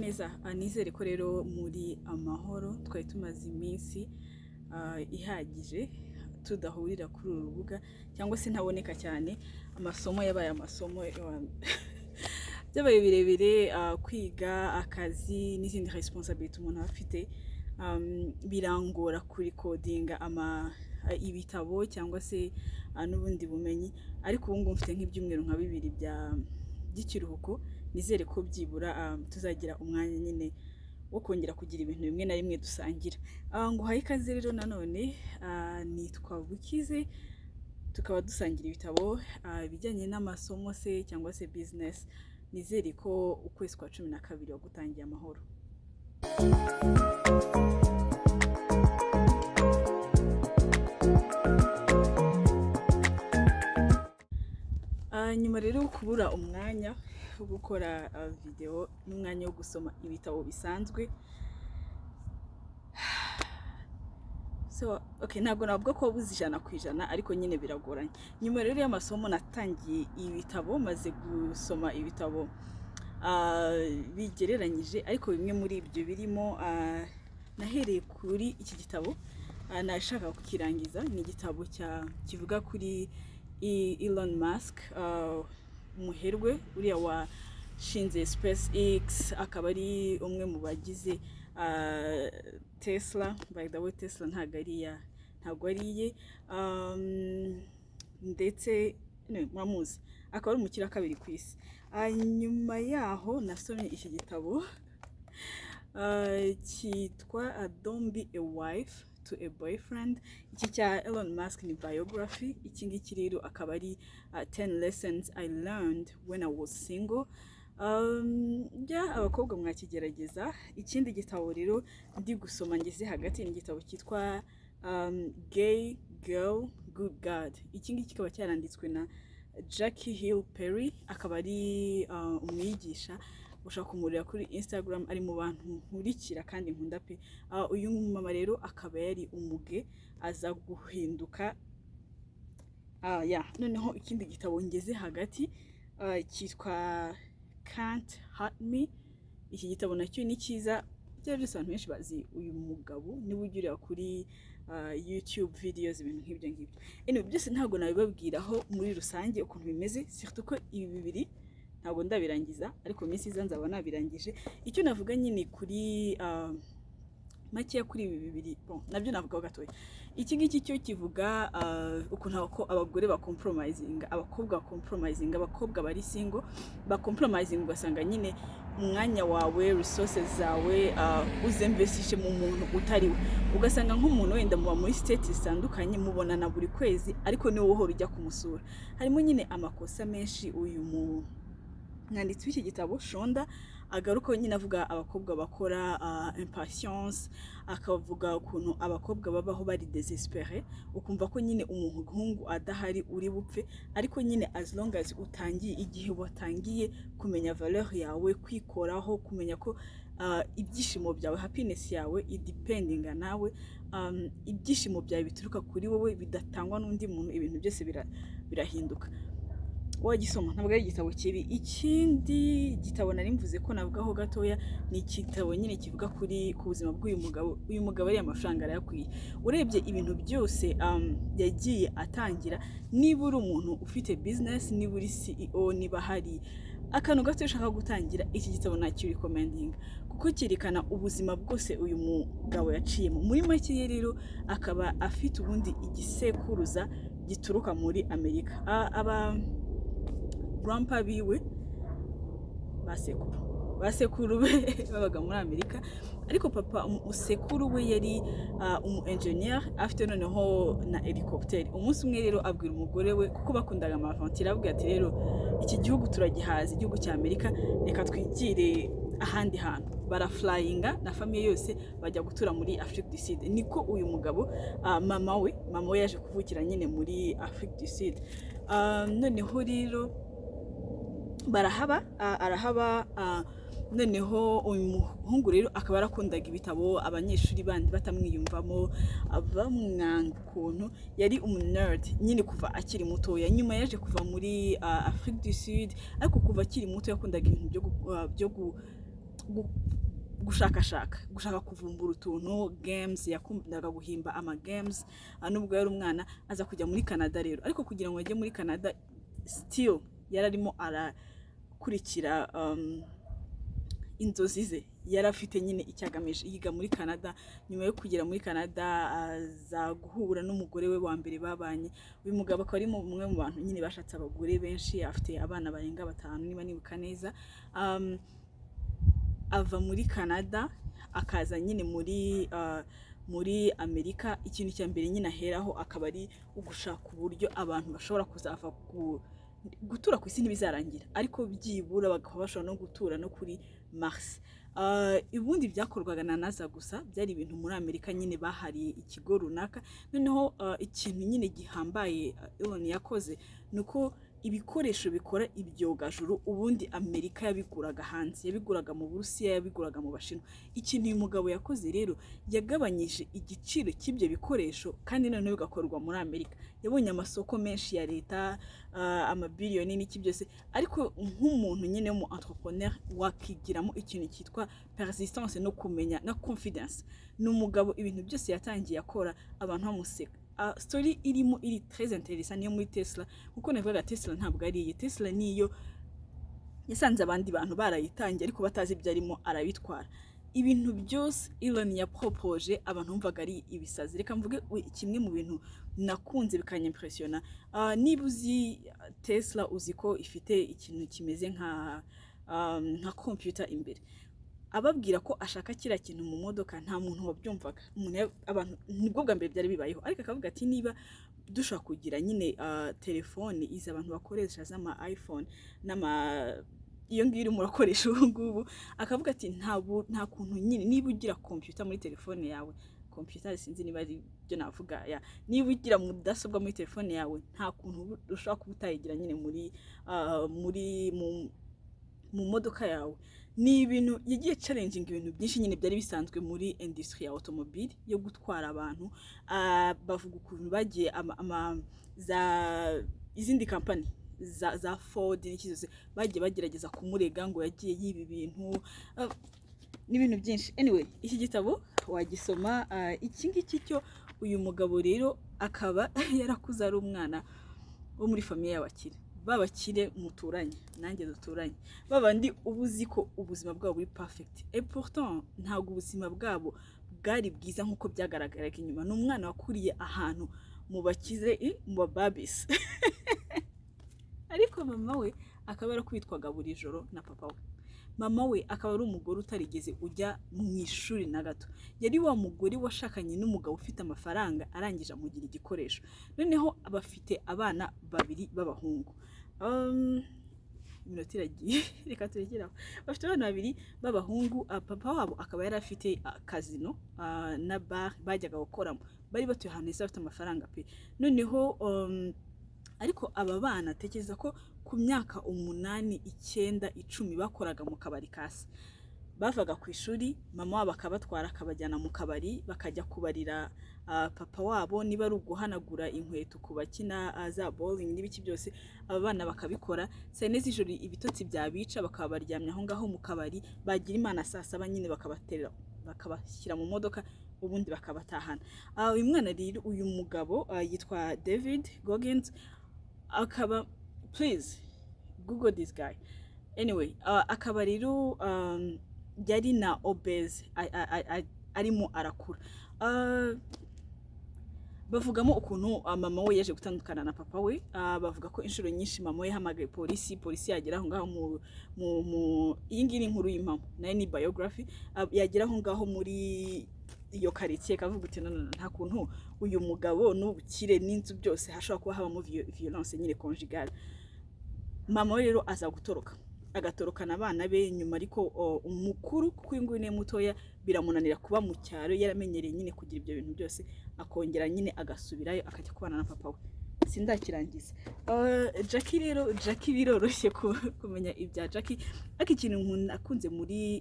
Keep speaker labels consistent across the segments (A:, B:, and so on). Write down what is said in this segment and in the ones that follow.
A: Neza. Nizere ko rero muri amahoro. Twari tumaze iminsi ihagije tudahurira kuri uru rubuga cyangwa se ntaboneka cyane. Amasomo yabaye amasomo, byabaye birebire, kwiga, akazi n'izindi responsibility umuntu aba afite, birangora kurecordinga ama ibitabo cyangwa se n'ubundi bumenyi. Ariko ubu ngubu mfite nk'ibyumweru nka 2 by'ikiruhuko. Nizere ko byibura tuzagira umwanya nyine wo kongera kugira ibintu bimwe na bimwe dusangira. Nguhaye ikaze rero nanone, nitwa Bukize, tukaba dusangira ibitabo, ibijyanye n'amasomo se cyangwa se business. Nizere ko ukwezi kwa 12 wagutangiye amahoro. Nyuma rero yo kubura umwanya wo gukora video n'umwanya wo gusoma ibitabo bisanzwe, so okay, ntabwo navuga ko wabuze 100%, ariko nyine biragoranye. Nyuma rero y'amasomo natangiye ibitabo, maze gusoma ibitabo bigereranyije, ariko bimwe muri ibyo birimo, nahereye kuri iki gitabo, nashakaga kukirangiza. Ni igitabo kivuga kuri Elon Musk, umuherwe uriya washinze SpaceX, akaba ari umwe mu bagize Tesla. By the way, Tesla ntabwo ari iye, ndetse anyway, muramuzi, akaba ari umukire wa kabiri ku isi. Nyuma yaho nasomye iki gitabo cyitwa Don't Be a Wife to a Boyfriend. Iki cya Elon Musk ni biography. Iki ngiki rero akaba ari 10 lessons I learned when I was single. Ya abakobwa mwakigerageza. Ikindi gitabo rero ndi gusoma ngeze hagati ni igitabo cyitwa Gay Girl Good God. Iki ngiki kikaba cyaranditswe na Jackie Hill Perry, akaba ari umwigisha. Ushobora kumureba kuri Instagram, ari mu bantu nkurikira kandi nkunda pe. Uyu mama rero akaba yari umugay, aza guhinduka. Ya, noneho ikindi gitabo ngeze hagati cyitwa Can't Hurt Me. Iki gitabo nacyo ni cyiza. Ibyo byose abantu benshi bazi uyu mugabo, niba ujya ureba kuri YouTube videos, ibintu nk'ibyo ngibyo. Anyway, byose ntabwo nabibabwiraho muri rusange ukuntu bimeze, surtout ko ibi bibiri ntabwo ndabirangiza, ariko mu minsi iza nzaba nabirangije. Icyo navuga nyine kuri makeya kuri ibi bibiri, bon, nabyo navugaho gatoya. Iki ngiki cyo kivuga ukuntu ko abagore bacompromisinga, abakobwa bacompromisinga, abakobwa bari single bacompromisinga, ugasanga nyine umwanya wawe, resources zawe, uzinvestishe mu muntu utari we. Ugasanga nk'umuntu wenda muba muri state zitandukanye, mubonana buri kwezi, ariko niwe uhora ujya kumusura. Harimo nyine amakosa menshi uyu mu mwanditsi w'iki gitabo Shonda agaruka nyine avuga abakobwa bakora, impatience, akavuga ukuntu abakobwa babaho bari désespéré, ukumva ko nyine umuhungu adahari uri bupfe. Ariko nyine as long as utangiye, igihe watangiye kumenya valeur yawe, kwikoraho, kumenya ko ibyishimo byawe, happiness yawe idependinga nawe, ibyishimo byawe bituruka kuri wowe, bidatangwa n'undi muntu, ibintu byose birahinduka. Wagisoma, ntabwo ari igitabo kibi. Ikindi gitabo nari mvuze ko navugaho gatoya ni igitabo nyine kivuga ku buzima bw'uyu mugabo. Uyu mugabo ariya amafaranga arayakwiye, urebye ibintu byose yagiye atangira. Niba uri umuntu ufite business, niba uri CEO, niba hari akantu gato ushaka gutangira, iki gitabo nakirecommendinga kuko cyerekana ubuzima bwose uyu mugabo yaciyemo. Muri make ye rero akaba afite ubundi igisekuruza gituruka muri Amerika. Aba grandpa biwe, basekuru be babaga muri Amerika, ariko papa usekuru we yari umu engineer, afite noneho na helicopter. Umunsi umwe rero abwira umugore we, kuko bakundaga amaventure, abwira ati: "Rero iki gihugu turagihaza, igihugu cya Amerika, reka twigire ahandi hantu." Baraflyinga na famille yose, bajya gutura muri Afrique du Sud. Niko uyu mugabo, mama we yaje kuvukira nyine muri Afrique du Sud. Noneho rero barahaba, arahaba. Noneho uyu muhungu rero akaba yarakundaga ibitabo, abanyeshuri bandi batamwiyumvamo, bamwanga ukuntu yari umunerd nyine kuva akiri mutoya. Nyuma yaje kuva muri Afrique du Sud, ariko kuva akiri muto yakundaga ibintu byo Gushakashaka, gushaka kuvumbura utuntu, games, yakundaga guhimba ama games nubwo yari umwana. Aza kujya muri Canada rero, ariko kugira ngo ajye muri Canada still yari arimo arakurikira inzozi ze, yari afite nyine icyo agamije. Yiga muri Canada. Nyuma yo kugera muri Canada aza guhura n'umugore we wa mbere babanye. Uyu mugabo akaba ari umwe mu bantu nyine bashatse abagore benshi, afite abana barenga batanu niba nibuka neza. Ava muri Canada akaza nyine muri Amerika. Ikintu cya mbere nyine aheraho akaba ari ugushaka uburyo abantu bashobora kuzava ku gutura ku isi, ntibizarangira, ariko byibura bakaba bashobora no gutura no kuri Mars. Ubundi byakorwaga na NASA gusa, byari ibintu muri Amerika nyine bahariye ikigo runaka. Noneho ikintu nyine gihambaye Elon yakoze ni uko ibikoresho bikora ibyogajuru ubundi Amerika yabiguraga hanze, yabiguraga mu Burusiya, yabiguraga mu Bashinwa. Ikintu uyu mugabo yakoze rero, yagabanyije igiciro cy'ibyo bikoresho kandi noneho bigakorwa muri Amerika. Yabonye amasoko menshi ya leta, amabiliyoni n'iki byose. Ariko nk'umuntu nyine w'umu entrepreneur wakigiramo ikintu cyitwa persistance no kumenya na confidence. Ni umugabo ibintu byose yatangiye akora abantu bamuseka. Story irimo iri très intéressant niyo muri Tesla, kuko navugaga Tesla ntabwo ari iye. Tesla niyo yasanze abandi bantu barayitangiye ariko batazi ibyo arimo, arabitwara. Ibintu byose Elon yapropoje abantu bumvaga ari ibisazi. Reka mvuge kimwe mu bintu nakunze bikanyimpressiona. Niba uzi Tesla, uzi ko ifite ikintu kimeze nka computer imbere. Ababwira ko ashaka kiriya kintu mu modoka, nta muntu wabyumvaga. Abantu nibwo bwa mbere byari bibayeho, ariko akavuga ati niba dushobora kugira nyine telefone izi abantu bakoresha z'ama iPhone n'ama iyo ngiyo urimo urakoresha ubu ngubu, akavuga ati nta kuntu nyine niba ugira computer muri telefone yawe, computer sinzi niba ari byo navuga ya, niba ugira mudasobwa muri telefone yawe, nta kuntu ushobora kuba utayigira nyine muri mu modoka yawe. Ni ibintu yagiye challenging ibintu byinshi nyine byari bisanzwe muri industry ya automobile yo gutwara abantu. Bavuga ukuntu bagiye za izindi kampani za Ford n'iki zose bagiye bagerageza kumurega ngo yagiye yiba ibintu, n'ibintu byinshi. Anyway, iki gitabo wagisoma. Iki ngiki cyo, uyu mugabo rero akaba yarakuze ari umwana wo muri famille y'abakire, babakire muturanye nanjye duturanye, babandi uba uzi ko ubuzima bwabo buri perfect, et pourtant ntabwo ubuzima bwabo bwari bwiza nk'uko byagaragaraga inyuma. Ni umwana wakuriye ahantu mu bakize, mu bababisi, ariko mama we akaba yarakubitwaga buri joro na papa we. Mama we akaba ari umugore utarigeze ujya mu ishuri na gato. Yari wa mugore washakanye n'umugabo ufite amafaranga, arangije amugira igikoresho. Noneho bafite abana babiri b'abahungu. Iminota iragiye, reka turekere aho. Bafite abana babiri b'abahungu. Papa wabo akaba yari afite casino na bar bajyaga gukoramo. Bari batuye ahantu heza, bafite amafaranga pe. Noneho ariko aba bana, tekereza ko ku myaka 8, 9, 10 bakoraga mu kabari ka se. Bavaga ku ishuri, mama wabo akabatwara akabajyana mu kabari, bakajya kubarira papa wabo, niba ari uguhanagura inkweto ku bakina za bowling n'ibiki byose, aba bana bakabikora. Saa 4 z'ijoro ibitotsi byabica, bakaba baryamye aho ngaho mu kabari. Bagira Imana saa 7 nyine bakabaterera, bakabashyira mu modoka, ubundi bakabatahana. Uyu mwana rero, uyu mugabo yitwa David Goggins, akaba, please google this guy. Anyway, akaba rero yari na obese arimo arakura. Bavugamo ukuntu mama we yaje gutandukana na papa we. Bavuga ko inshuro nyinshi mama we yahamagaye polisi, polisi yagera aho ngaho mu iyi ngiyi ni inkuru y'impamo nayo ni biography. Yagera aho ngaho muri iyo karitsiye kavuga uti no, no, no, nta kuntu uyu mugabo n'ubukire n'inzu byose hashobora kuba habamo violence nyine conjugale. Mama we rero aza gutoroka, agatorokana abana be nyuma. Ariko umukuru, kuko uyu nguyu niwe mutoya, biramunanira kuba mu cyaro, yaramenyereye nyine kugira ibyo bintu byose, akongera nyine agasubirayo akajya kubana na papa we. Sindakirangiza. Jackie rero, Jackie biroroshye kumenya ibya Jackie, ariko ikintu nakunze muri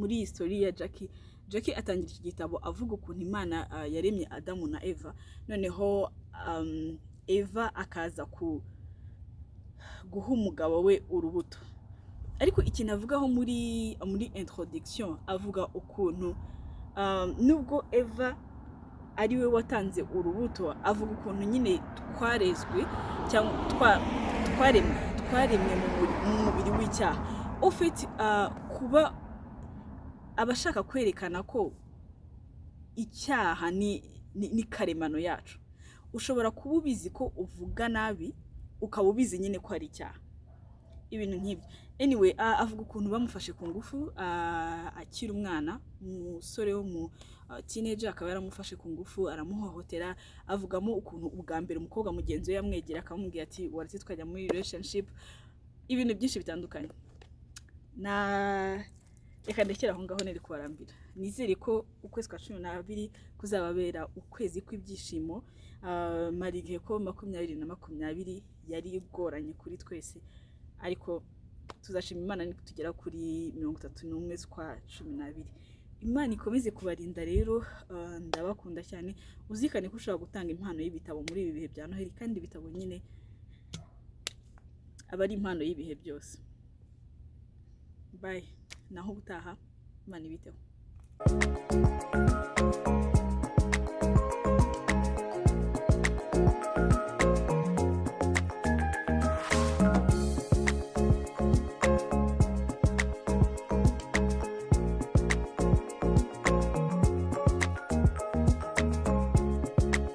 A: iyi story ya Jackie, Jackie atangira iki gitabo avuga ukuntu Imana yaremye Adamu na Eva. Noneho Eva akaza ku guha umugabo we urubuto. Ariko ikintu avugaho muri introduction, avuga ukuntu nubwo Eva ari we watanze urubuto, avuga ukuntu nyine twarezwe cyangwa twaremwe mu mubiri w'icyaha. Ufite kuba abashaka kwerekana ko icyaha ni karemano yacu. Ushobora kuba ubizi ko uvuga nabi, ukaba ubizi nyine ko ari icyaha, ibintu nk'ibyo. Anyway, avuga ukuntu bamufashe ku ngufu akiri umwana, umusore wo mu teenager akaba yaramufashe ku ngufu, aramuhohotera. Avugamo ukuntu ubwa mbere umukobwa mugenzi we yamwegera akamubwira ati: "Waretse tukajya muri relationship?" Ibintu byinshi bitandukanye. Na reka ndekere aho ngaho, nari kubarambira. Nizere ko ukwezi kwa 12 kuzababera ukwezi kw'ibyishimo, malgré ko 2020 yari igoranye kuri twese, ariko tuzashima Imana nitugera kuri 31 z'ukwa 12. Imana ikomeze kubarinda rero, ndabakunda cyane. Uzirikane ko ushobora gutanga impano y'ibitabo muri ibi bihe bya Noheli, kandi ibitabo nyine aba ari impano y'ibihe byose. Bye, naho ubutaha. Imana ibiteho.